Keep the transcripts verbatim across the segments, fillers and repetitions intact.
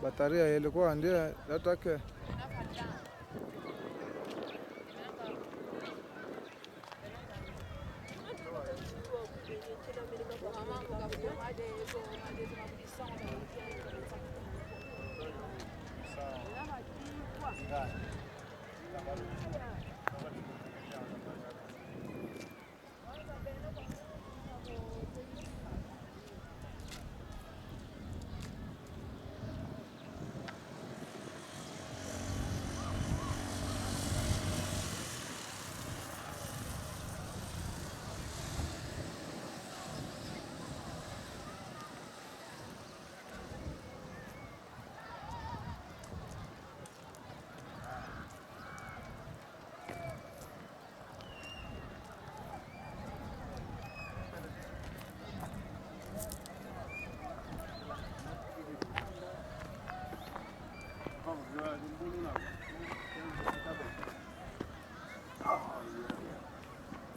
Bataria yele kwandi, eh, latake.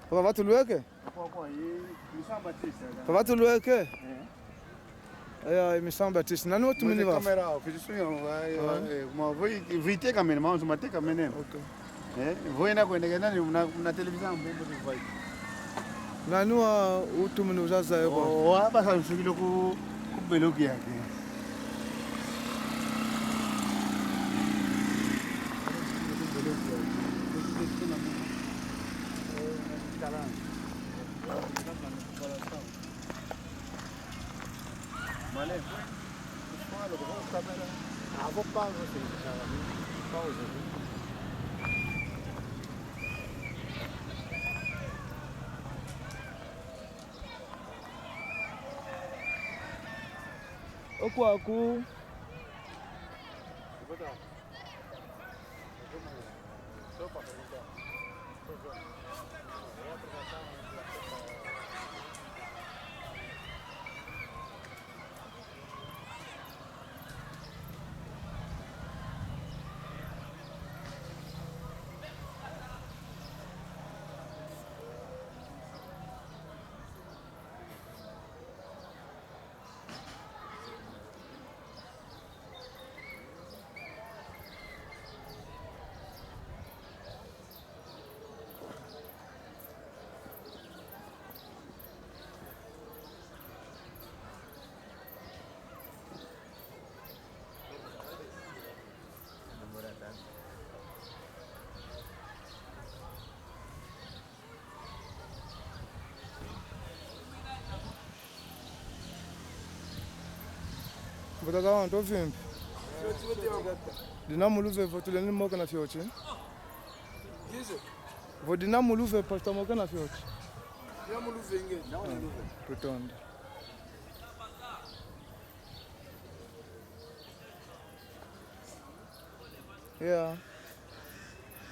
Papa, vatulweke? Papa, vatulweke? Eh. Aya, Misamu Baptiste. Nani watumini va? Kamera, ofisi suyo, eh, eh, ma voi, voi teka mene, ma, ma teka mene. Ok. Eh, voi na kwenda kena ni na, na televisão, mbo, mbo, voi. Nani wa utumini uzaza yo kwa? Oh, wa basa nsukilo ku, ku beloki yake. Vale. Fala, vou ficar pera. Ah, vou pausa, sim, cara. Pausa. Oku aku. Mbuta za wantu ovimpi. Dina muluve vo tuleni moke na fioti. Vo dina muluve pastor moke na fioti. Tutonda. Ya.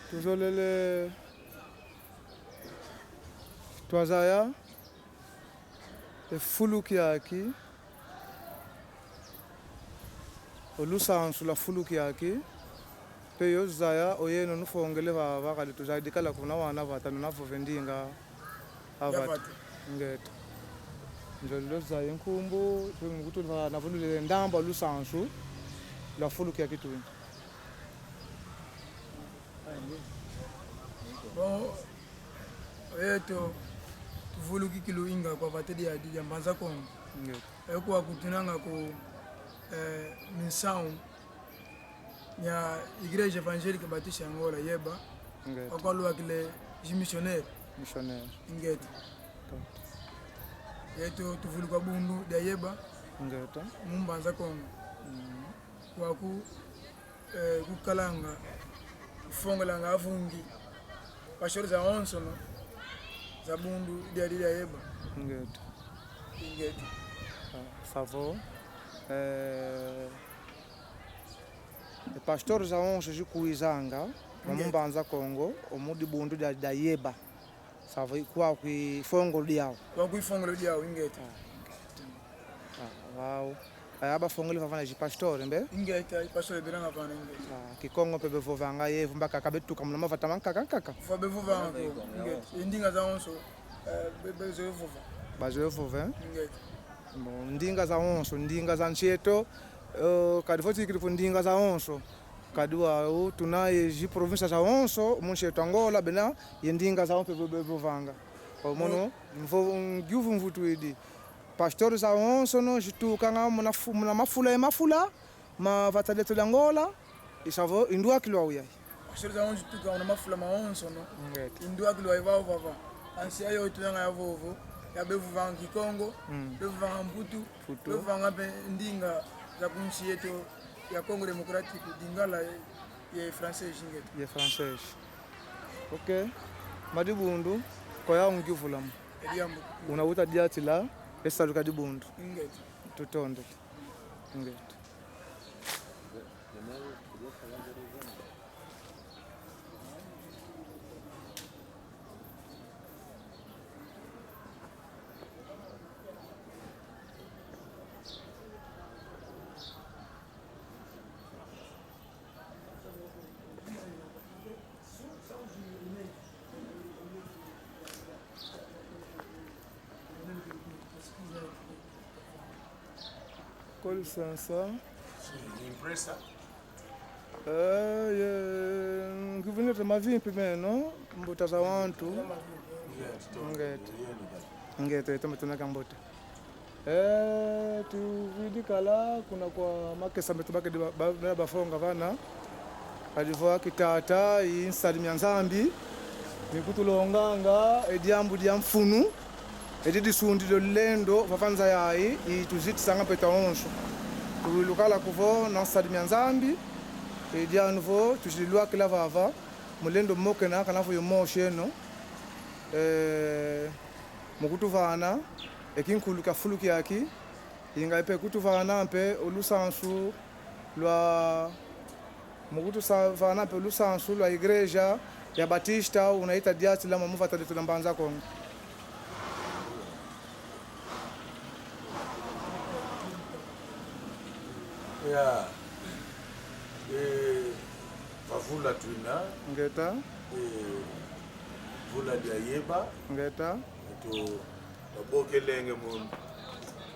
Tuzolele twazaya e fulu kiaki, o lusansu lwa fulu kiaki, mpe yo zaya oyeno nufongele vava kadi tuzaya dikala kuna wana vata nuna vove ndinga. Avata. Avata. Ngeta. Nzolele zaya nkumbu, twe mukutuli va navulule ndambu a lusansu lwa fulu kiaki tuna. Bon, yeto, tuvuluki kilu inga kwa vata dia, dia Mbanza Kongo. Ngeta. Eko akutunanga ku, eh, minsao mia Igreja Evangélica Batista Angola, Yeba. Ngeta. Okwa lwakile zi missionnaire. Missionnaire. Ngeta. Tonto. Yeto tuvuluka bundu dia Yeba. Ngeta. Mu Mbanza Kongo. Mm. Kwaku, eh, kukalanga, kufongolanga avungi, pastor zawonsono za bundu dia, dia Yeba. Ngeta. Ngeta. Ah, savo. Eh, E pastor zawonso zikwizanga, mu Mbanza Kongo, omu dibundu dia, dia Yeba. Savo kwaku ifongolo diau. Kwaku ifongolo diau, ingeta. Ah, ingeta. Ah, vau. Aya bafongele vavana zi pastor, mbe? Ingeta, i pastor biranga vana, ingeta. Ah, Kikongo mpe bevovanga yevo, mbaka kabetuka muna mavata mankaka, nkaka. Vava bevovanga ko, ingeta. Indinga zawonso, eh, be, bezo vova. Bazo vova, eh? Ingeta. Bon, ndinga zawonso, ndinga za nsi eto, Eh, kadi vo tikidi ku ndinga zawonso. Kadi wau tuna ye zi província zawonso, mu nsi eto Angola, bena ye ndinga zawo mpe be, be, bevovanga. O mono, mvo, ngiuvu mvutwidi. Pastor zawonso no zitukanga muna fu-, muna mafula ye mafula, ma vata dieto dia Angola, i savo i ndwakilwa uyai. Pastor zawonso zitukanga muna mafula mawonso no. Ngeta. I ndwakilwa ivao vava. Kansi yayo itunanga ya vovo, ya bevovanga Kikongo, mm, bevovanga Mputu, Mputu, bevovanga mpe ndinga za ku nsi yeto ya Congo Démocratique, Lingala ye, ye Français, ingeta. Ye Français. Ok. Madibundu, kwa yau ngiuvula mo. E diambu. Una uta diatila, e salu kia dibundu. Ingeta. Tutondele. Ingeta. Com licença. Sim, impressa. Eh, ye, ngiuvwidi mavimpi meno, mbuta za wantu. Ngeta. Ngeta, itoma tunaka mbuta. Eh, tuvwidi kala kuna kwa makesa meto bakedi ba, ba, ba, bafonga vana. Kadi vo aki tata, i nsadi mia Nzambi, mikutulonganga, e diambu dia mfunu, edi disundidi lulendo, vava nza yayi, i tuzitisanga mpe tawonso. Tuwilukala kuvo, na nsadi mia Nzambi, e dianu vo, tuzililwakila vava, mulendo mokena, kana vo yo mosi eno, eh, mukutuvana, e kinkulu kia fulu kiaki, inga mpe kutuvana mpe, o lusansu lwa, mukutuvana mpe o lusansu lwa igreja ya Batista, una ita diatila mwa mu vata dieto dia Mbanza Kongo. Ya. Eh, vavula twina. Ngeta. Eh, vula dia yeba. Ngeta. Eto, babokelenge mu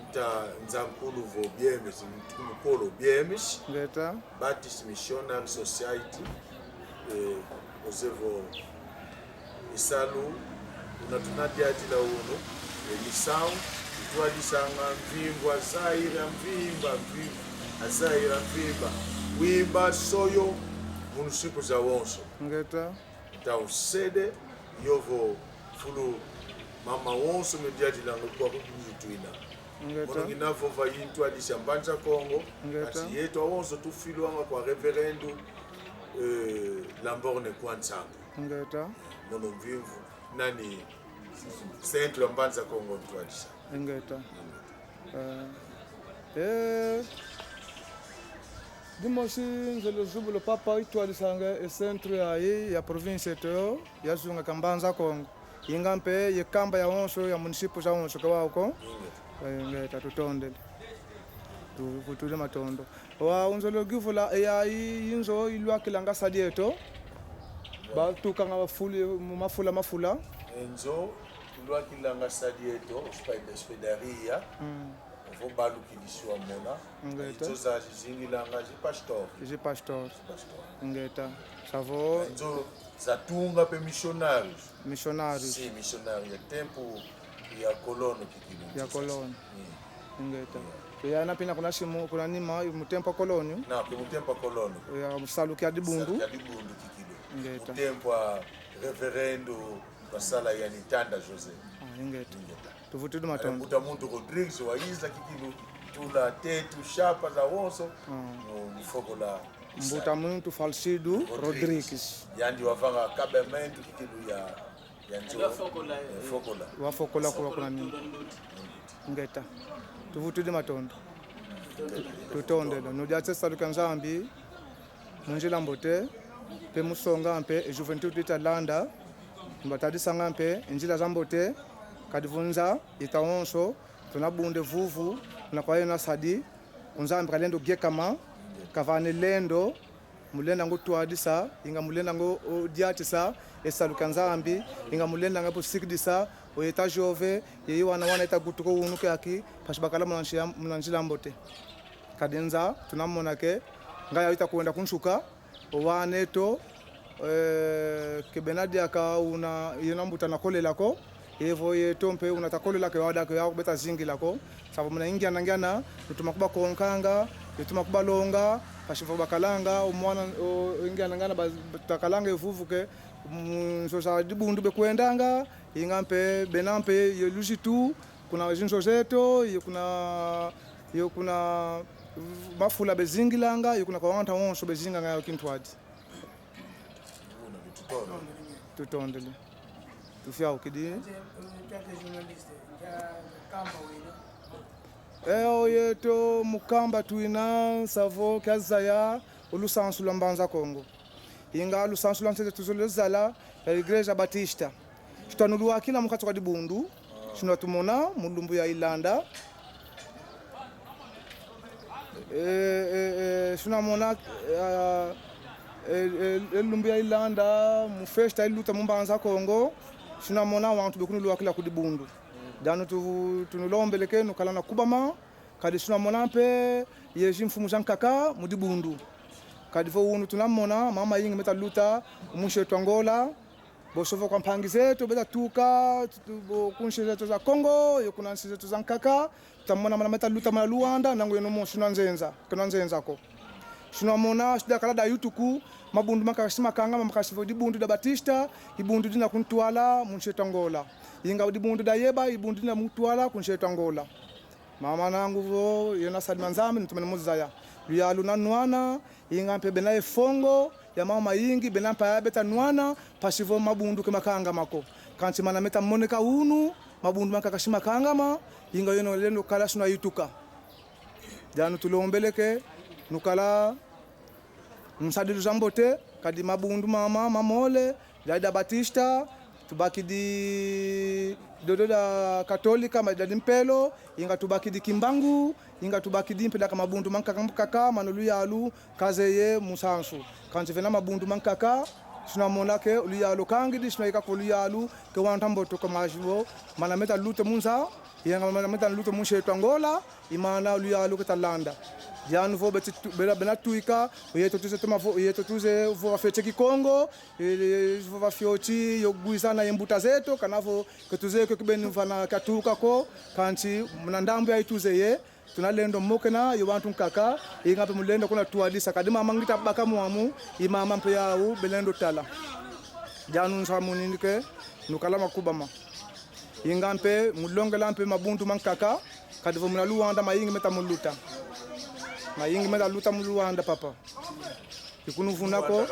nta nza nkulu vo B M S, mukolo B M S. Ngeta. Baptist Missionary Society, eh, ozeye vo i salu una tuna diatila unu, e misao, itwadisanga mvimba, Zaire mvimba, mvimba, a Zaire mvimba, Kwimba, Soyo, município zawonso. Ngeta. Então, sede, yovo fulu mama wonso mediadilanga kwa kukunyitwina. Ngeta. Mono ngina vova i ntwadisi a Mbanza Kongo, ngeta, kansi yeto awonso tufilwanga kwa reverendo, eh, Lamborne kwa Nsangu. Ngeta. Mono mvimvu, nani, centro ya Mbanza Kongo ntwadisa. Ngeta. Ngeta. Eh, eh, dimosi nzolele zubula papa itwadisanga e centro yayi ya província eto ya zunga kia Mbanza Kongo. Inga mpe ye kamba yawonso ya município zawonso ka wau ko. Ingeta. Eh, ngeta tutondele. Tu, kutule matondo. Wau nzolele kuyuvula, e yayi i nzo ilwakilanga sadi eto. Ya. Batukanga bafulu, mu mafula mafula. E nzo ilwakilanga sadi eto, hospe-, hospedaria. Mm. Ovo balukidisiwa mona. Ngeta. Izo za zizingilanga zi pastor. Zi pastor. Zi pastor. Ngeta. Savo. Izo zatunga pe missionários. Missionários. Sim, missionário ya tempo ya colono kikilu. Ya colono. Mm. Ngeta. Yeah. Yana pina kuna simu, kuna nima, mu tempo a colono. Na, ke mu tempo a colono. Ya, mu salu kia dibundu. Salu kia dibundu kikilu. Ngeta. Mu tempo a reverendo basala yani Tanda José. Ah, ingeta. Ingeta. Tuvutidi matondo. Mbuta muntu Rodrigues wayiza kikilu tula tetu shapa zawonso. Ah. Mu, mu fokola. Mbuta muntu Falcido Rodrigues. Rodrigues. Yandi wavanga acabamento kikilu ya, ya nzo. Wafokola, eh, fokola. Wafokola kwa kuna nini. Ngeta. Tuvutidi matondo. Tutondele. Nudiatise salu kia Nzambi. Mu nzila mbote, mpe mu songa mpe e juventude italanda, mbatadisanga mpe nzila za mbote, kadi vo nza ita wonso, tuna bunde vuvu, na kwa yena sadi, ku Nzambi kalendo gekama, kavane lendo, mulenda ngo twadisa, inga mulenda ngo, o, diatisa, e salu kia Nzambi, inga mulenda nga po sikidisa, o yeta jove, yeyi wana wana ita gutuka unu kiaki, mpasi bakala muna nzila, muna nzila mbote. Kadi nza, tunamona ke, ngaya ita kwenda kunsuka, o wana eto, eh, ke bena diaka una, yena mbuta na kolela ko, evo yeto mpe una ta kolela ke wau diaka yau beta zingila ko. Savo muna ingiana ngiana, nutoma kubakonkanga, yutoma kubalonga, mpasi vo bakalanga, o mwana, o ingiana ngiana ba, takalanga evuvu ke, mu nzo za dibundu bekwendanga, inga mpe, bena mpe, ye luzitu, kuna zinzo zeto, ye kuna, ye kuna mafula bezingilanga, ye kuna kwa wanta wonso bezinganga yau kintwadi. Tutondele. Tufyaukidi. Eh, o yeto mukamba twina, savo kiazaya, o lusansu lwa Mbanza Kongo. Inga lusansu lwa nsi zeto tuzolele zala, ya Igreja Batista. Sitanuluakila mu kati kwa dibundu, sina tumona mu lumbu ya Ilanda. Eh, eh, eh, sina mona, eh, eh, eh, lumbu ya Ilanda, mu festa iluta mu Mbanza Kongo, sina mona wantu bekunuluakila ku dibundu. Dianu tu, tunulombele ke, nukala na kubama, kadi sina mona mpe, ye zimfumu zankaka, mu dibundu. Kadi vo unu tuna mona, mama mayingi meta luta, mu nsi eto Angola, boso vo kwa mpangi zeto, beta tuka, tu, tu, bo, ku nsi zeto za Kongo, ye kuna nsi zeto zankaka, tuta mona mana meta luta mana Luanda, nangu yeno mosi sina nzenza, kena nzenza ko. Sina mona, sida kala da yutuku, mabundu mankaka si makangama mpasi vo dibundu da Batista, ibundu dina kuntwala, mu nsi eto Angola. Inga dibundu da Yeba, ibundu dina muntwala, ku nsi eto Angola. Mama nangu vo, yena sadi ma Nzambi, nutumene muzaya. Luyalu na nwana, inga mpe bena efongo, ya mama mayingi, bena mpe ya beta nwana, mpasi vo mabundu ke makangama ko. Kansi mana meta moneka unu, mabundu mankaka si makangama, inga yeno lendo kala sina yituka. Dianu tulombele ke, nukala, nsadilu za mbote, kadi mabundu mama, mamole, Dadi da Batista, tubakidi dodo da Katolika, ma dadi mpelo, inga tubakidi Kimbangu, inga tubakidi mpe diaka mabundu mankaka mankaka, mana luyalu, kazeye musansu. Kansi vena mabundu mankaka, sina mona ke, luyalu kangidi, sina ika ko luyalu, ke wanta mbote ko mazibo, mana meta luta mu nza, inga mana meta luta mu nsi eto Angola, i mana luyalu keta landa. Dianu vo beti tu, bena, bena tuika, yeto tuze toma vo, yeto tuze vo bafete Kikongo, e, e, vo bafioti, yo gwizana ye mbuta zeto, kana vo ke tuze ke kibeni vana katuka ko, kansi muna ndambu ya ituzeye, tuna lendo mokena, yo wantu nkaka, inga mpe mulendo kuna twadisa, kadi mama ngita baka mwamu, i mama mpe yau, belendo tala. Dianu nsamunini ke, nukala makubama. Inga mpe, mulongela mpe mabundu mankaka, kadi vo muna Luanda mayingi meta muluta. Mayingi meta luta mu Luanda, papa. Ikunuvuna ko,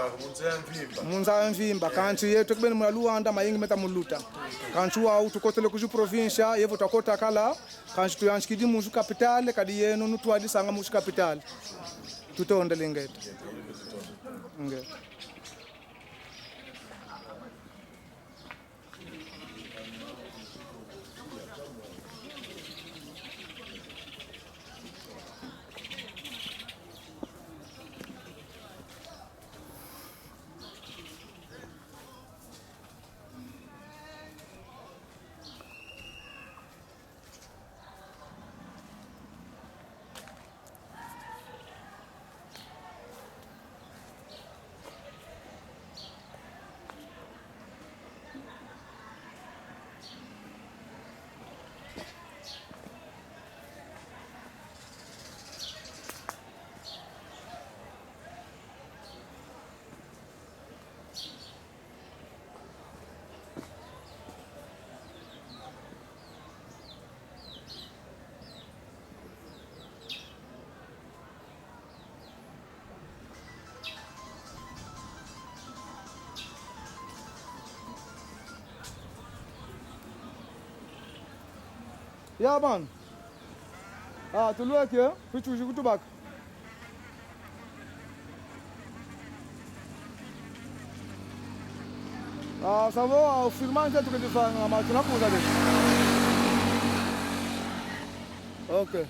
mu nza ya mvimba. Kansi yeto kibeni muna Luanda mayingi meta muluta. Kansi wau tukotele kuzi província, yevo twakota kala, kansi tuyansikidi muzi kapitali, kadi yeno nutwadisanga muzi kapitali. Tutondele ngeto. Ngeto. Ya, mano. Ah, tulweke, eh? Fitu zikutubaka. Ah, savo, ah, o filmante tukedi fanga, ma tunakuza de. Ok.